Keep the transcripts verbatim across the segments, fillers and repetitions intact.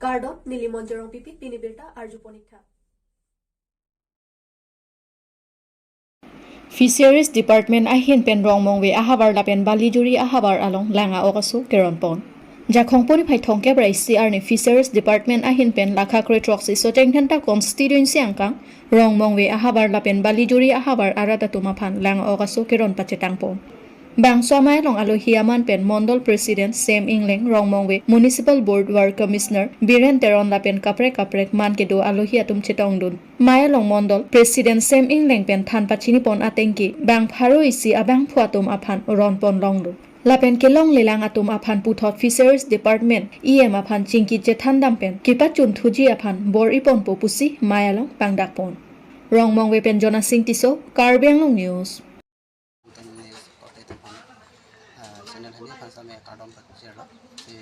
Kardom, neli Monjorong Pipi, pini birta arjupon ik tha. Fisheries Department ahin pen Rongmongve ahavar lapen Balijuri ahavar along lang a-ok aso keron pon. Jakhong poni phai thomkep ra isi arni Fisheries Department ahin pen lakha kre throksi Socheng Dhenta constituency angkang Rongmongve ahavar lapen Balijuri ahavar arat atum aphan lang a-ok aso keron pachetang pon. Bangso amei along alohi aman pen Mondol President Sem Ingleng, Rongmongve Municipal Board Ward Commissioner Biren Teron lapen kaprek kaprek man kedo alohi atum chetongdun. Mei along Mondol President Sem Ingleng pen than pachini pon atengke bang pharo isi abangphu atum aphan ron pon longlo. Lapen kelonglelang atum aphan puthot Fisheries Department E M aphan chingki chethan dam pen kepachun thuji aphan bor-i ponpo pusi mei along pangdak pon. Rongmongve pen Jonasing Tisso, Karbi Anglong News. Anthony News update aphan, ah, channel hini aphan same kardom pachirlo. Si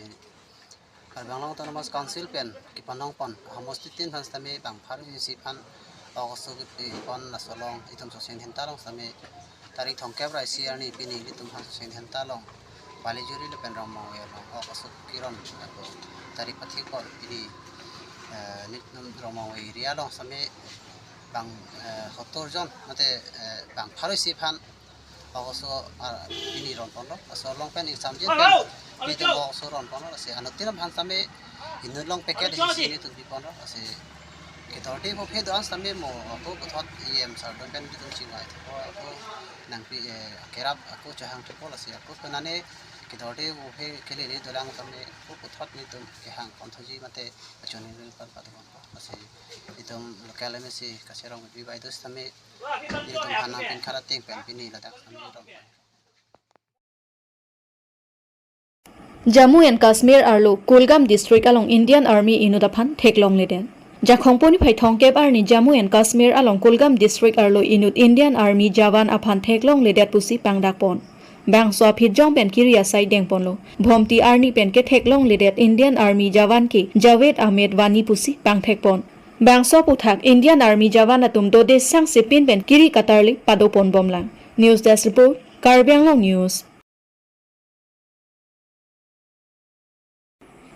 Karbi Anglong Autonomous Council pen kepanong pon homosti tin aphan same bang pharo isi aphan ok aso kepi pon, laso along itum Socheng Dhenta along same tarik thomkep ra isi arni pini itum aphan Socheng Dhenta along Balijuri lapen Rongmongve along ok aso keron, lapen tarik pathik pon pini, eh, nitum Rongmongve area along same bang, eh, hottor jon mate, eh, bang pharo isi aphan ok aso, ah, pini ron ponlo. Laso along pen ingsamjin pen nitum ok aso ron ponlo. Lasi anuttin aphan same inut long packet isi nitum pi ponlo. Lasi kedorde mo phe do-an same mo ako puthot E M sir do pen nitum chingvai thupo, ako nangpi, eh, kerap ako chehang thupo. Lasi ako penane kedorde mo phe kelele dolang same ako puthot nitum kehang pon thuji mate achoni rin pan patu pon. Lasi itum local M A C Kachirong Bibi Baideo sitame itum hanang pin khara ting pen pini ladak same itum. Jammu and Kashmir arlo Kulgam District along Indian Army inut aphan theklongledet. Jakhong poni phai thomkep arni Jammu and Kashmir along Kulgam District arlo inut Indian Army Jawan aphan theklongledet pusi pangdak pon. Bangso aphi jong pen kiri asai deng ponlo. Bhomti arni pen ketheklongledet Indian Army Jawan ke Javed Ahmed Wani pusi pangthek pon. Bangso aputhak Indian Army Jawan atum dode sangse pin pen kiri katarli pado pon bomlang. News Desk Report, Karbi Anglong News.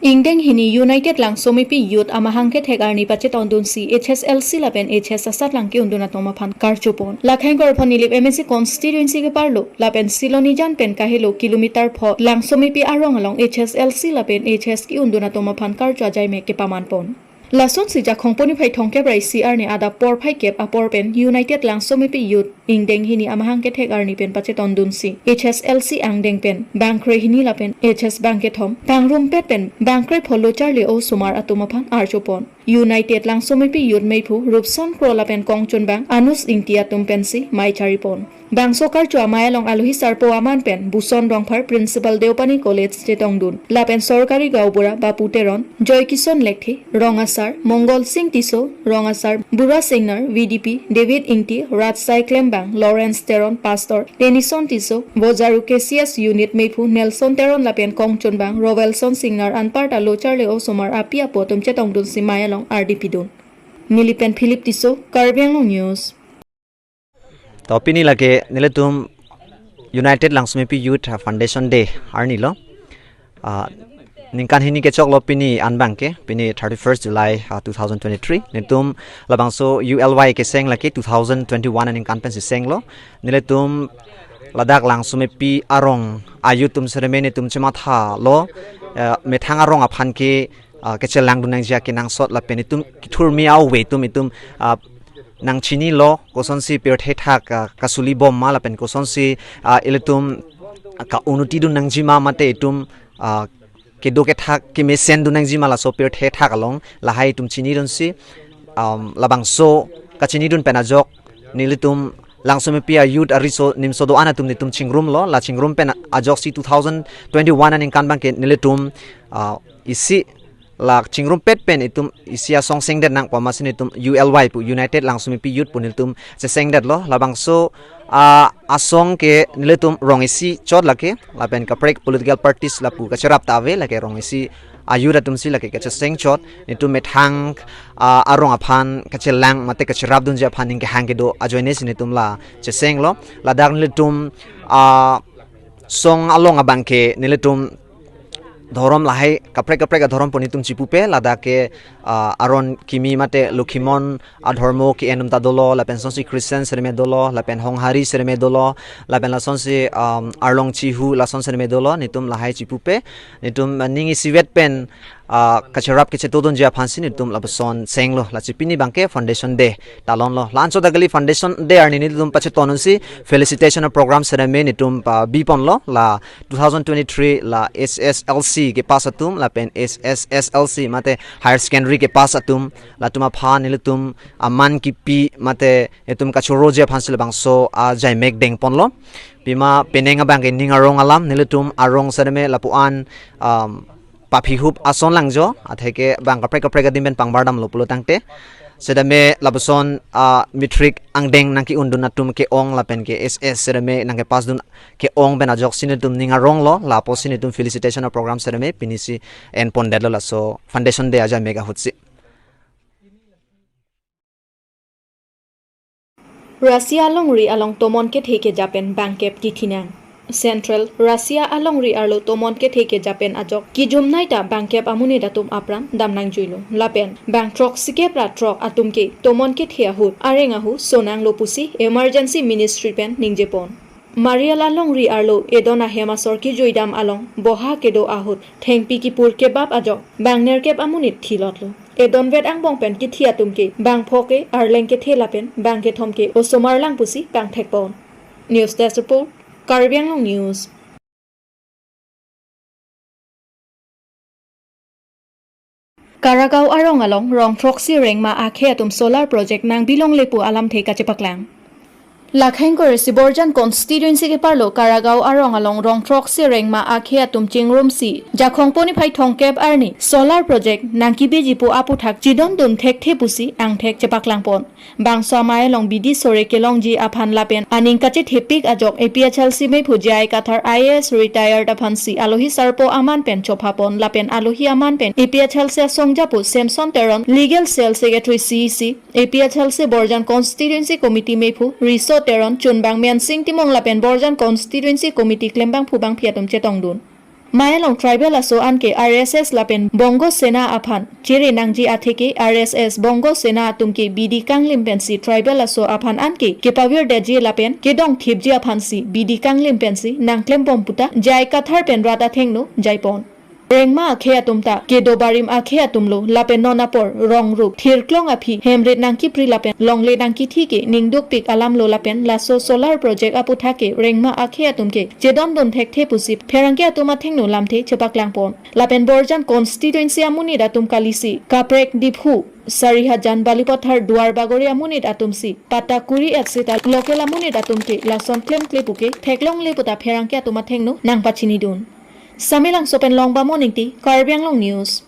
Ingdeng hini United Langsomepi Youth amahang kethek arni pachetongdunsi H S L C lapen H S asatlang ke-undun atum aphan karcho pon. Lakhang Korphon Nilip M A C constituency keparlo lapen Silonijan pen kahelo kilometer pho Langsomepi arong along H S L C lapen H S ke-undun atum aphan karcho ajai me kepaman pon. Lasonsi Jakhong poni phai thomkep ra isi arni adap porphai kep apor pen United Langsomepi Youth ingdeng hini amahang kethek arni pen pachetongdunsi H S L C angdeng pen bangkre hini lapen H S bangkethom pangrumpet pen bangkre pho locharli osomar atum aphan archo pon. United Langsomepi Youth meiphu Rupson Kro lapen kongchunbang Anus Ingti atum pensi mei chari pon. Bangso karcho amei along alohi sarpo aman pen Buson Rongphar Principal Deopani College chetongdun lapen Sorkari Gaonbura Bapu Teron, Joy Kison Lekthe, Rong Asar Mongol Sing Tisso, Rong Asar Bura Singnar, V D P David Ingti, Rajsai Klembang, Lawrence Teron, Pastor Tenison Tisso, Bojaru K C S Unit meiphu Nelson Teron lapen kongchunbang Rovelson Singnar anparta locharli osomar api apo atum chetongdunsi mei along ardi pidun. Neli pen Philip Tisso, Karbi Anglong News. To pini lake nelitum United Langsomepi Youth Foundation Day arni lo. Ah, ningkan hini kechoklo pini anbang ke, pini thirty-first July, ah, two thousand twenty-three. Nelitum labangso U L Y keseng lake two thousand twenty-one aningkan pensi senglo. Nelitum ladak Langsomepi arong a-youth atum sereme nelitum chemathalo, eh, methang arong aphan ke, ah, kechelangdun nangji akenangsot lapen itum kethurmi a-ove atum itum, ah, nangchinilo, kosonsi pirthe thak, ah, kasuli bom ma lapen kosonsi, ah, ilitum, ah, ka-unnotidun nangji ma mate itum, ah, kedo kethak kemesendun nangji ma laso pirthe thak along lahai itum chinidunsi, um, labangso kachinidun pen ajok nelitum Langsomepi a-youth ariso nimso do-an atum nelitum chingrumlo, la chingrum pen ajoksi two thousand twenty-one aningkan abangke nelitum, ah, isi la chingrumpet pen itum isi asong sengdet nangpo amatsi nelitum U L Y pu United Langsomepi Youth pu nelitum chesengdetlo. Labangso, ah, asong ke nelitum rong isi chot lake, lapen kaprek political parties lapu kacherap ta ave, lake rong isi a-youth atumsi lake kacheseng chot, nelitum methang, ah, arong aphan kachelang mate kacherapdunji aphan ning kehang kedo ajoinesi nelitum la chesenglo. Ladak nelitum, ah, song along abangke nelitum dhorom lahai kaprek kaprek adhorom pu netum chipupe, ladak ke, ah, Aron Kimi mate Lokhimon adhormo ke-en atum ta dolo, lapen lasonsi Christian sereme dolo, lapen Honghari sereme dolo, lapen lasonsi, um, Arlong Chihu lason sereme dolo, netum lahai chipupe, netum, ah, ning isivet pen, ah, kacherap kachetodunji aphansi netum lapuson senglo, lasi pini abangke Foundation Day ta lonlo. La-anchot ta kali Foundation Day arni netum pachetonsi felicitation program sereme netum pabiponlo, la two thousand twenty-three la H S L C kepass atum, lapen H S S L C mate higher secondary kepass atum, latum aphan nelitum aman kipi mate itum kachoroji aphansi labangso ajaimek dengponlo. Pima penang abangke ning arong alam, nelitum arong sereme lapu-an, um, paphihup ason langjo, atheke bang kaprek kaprek adim pen pangbardamlo pulo tangte. Sedame lapuson, ah, matric angdeng nangke-undun atum ke-ong lapen ke H S sereme nangkepassdun ke-ong pen ajoksi netum ning aronglo, lapusi netum felicitation program sereme pinisi enpondetlo laso Foundation Day ajaimek ahutsi. Russia alongri along tomon kethe keja pen bangkep kithinang. Central Russia alongri arlo tomon kethe keja pen ajok kijumnai ta bangkep amonit atum apran damnangjuilo. Lapen bang throksikep ra throk atum ke tomon kethe ahut areng ahu sonanglo pusi Emergency Ministry pen ningjepon. Mariel alongri arlo edon ahem asor kijuidam along boha kedo ahut thengpi kipur kebap ajok bang nerkep amonit thilotlo. Edonvet angbong pen kithi atum ke bang pho ke arleng kethe lapen bang kethom ke osomar lang pusi pangthekpon. News Desk Report, Karbi Anglong News. Karagaon arong along rong throksi rengma akhei atum solar project nangbilongle pu alamthe kachepaklang. Lakhang koresi Borjan constituency keparlo Karagaon arong along rong throksi rengma akhei atum chingrumsi Jakhong po niphai thomkep arni solar project nangkebiji pu aputhak chedondun thekthe pusi angthek chepaklangpon. Bangso amei along bidi sore kelongji aphan lapen aning kachethepik ajok A P H L C meiphu J I Kathar I A S retired aphansi alohi sarpo aman pen chophapon lapen alohi aman pen A P H L C asongjapo Samson Teron, Legal Cell Secretary C E C, A P H L C Borjan Constituency Committee meiphu Riso Teron, chunbang Mensing Timung lapen Borjan Constituency Committee klembangphu bangphi atum chetongdun. Mei along tribal aso anke R S S lapen Bongo Sena aphan chere nangji atheke R S S Bongo Sena atum ke bidi kanglim pensi tribal aso aphan anke kepavirdetji lapen kedongthipji aphansi bidi kanglim pensi nangklembom puta J I Kathar pen rat athengno jaipon. Rengma akhei atum ta kedo barim akhei atumlo lapen non apor rong rup thirklong aphi hemrit nangkipri lapen longle nangkithi ke ningdukpik alamlo lapen laso solar project aputhak ke rengma akhei atum ke chedondun thekthe pusi pherangke atum athengno lamthe chepaklangpon. Lapen Borjan constituency amonit atum kalisi kaprek Diphu, Sarihajan, Balipathar, Duar Bagori amonit atumsi patta kuri et seta local amonit atum ke lason klemkle puke theklongle puta pherangke atum athengno nangpachinidun. Samelangso pen Longbam Ingti, Karbi Anglong News.